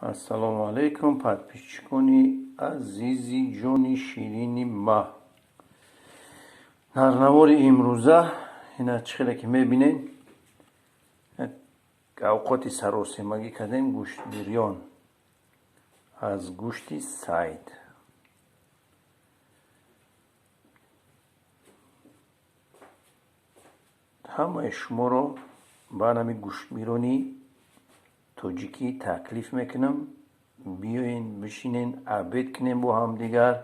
Ассалому алайкум, подписчикони азизи ҷони ширини ма. Дар навори имрӯза ина чӣ хеле ки мебинед, авқоти саросемагӣ кардем, гӯштбирён аз гӯшти сайд. Ҳамаи шуморо ба ҳамин гӯштбирёни тоҷикӣ таклиф мекунам. Биёен, бишинен, обед кунем бо ҳамдигар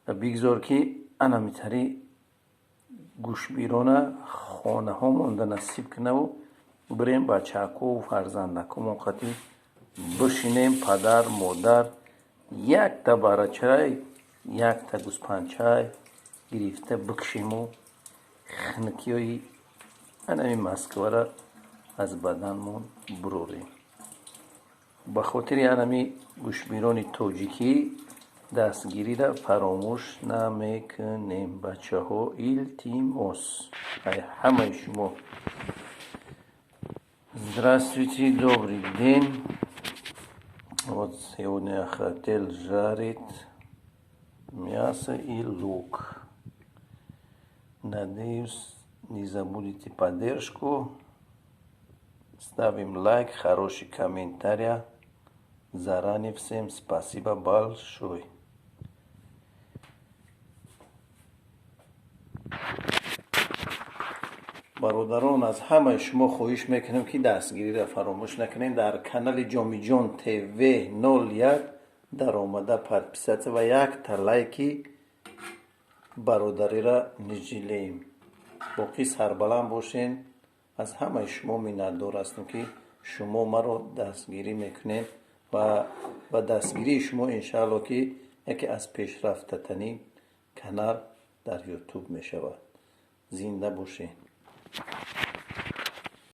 ва бигзор, ки анамитари гӯштбирёна хонаҳомонда насиб кунаву бирем, бачаҳакову фарзандакомон қатӣ бишинем, падар модар якта барачай, якта гӯспанчай гирифта бикшему хунукиҳои анами Москвара аз баданмон бурорем. Ба хотири анами гӯштбирёни тоҷикӣ дастгириро фаромӯш намекунем, бачаҳо. Илтимос, ай ҳамаи шумо. Здравствуйте, добрый день. Вот сегодня я хотел жарить мясо и лук. Надеюсь, не забудете поддержку. Ставим лайк, хороший комментарий. Заранее всем спасибо большое. Бародарон, аз ҳамаи шумо хоҳиш мекунем, ки дастгириро фаромӯш накунем. Дар канали Ҷомиҷон ТВ 01 даромада, подписаться ва якта лайки бародариро не жалеем. Боқӣ сарбаланд бошен. Аз ҳамаи шумо миннатдор ҳастам, ки шумо маро дастгирӣ мекунед ва ба дастгирии шумо, иншаалло, ки яке аз пешрафтатарин канал дар Ютуб мешавад. Зинда бошед.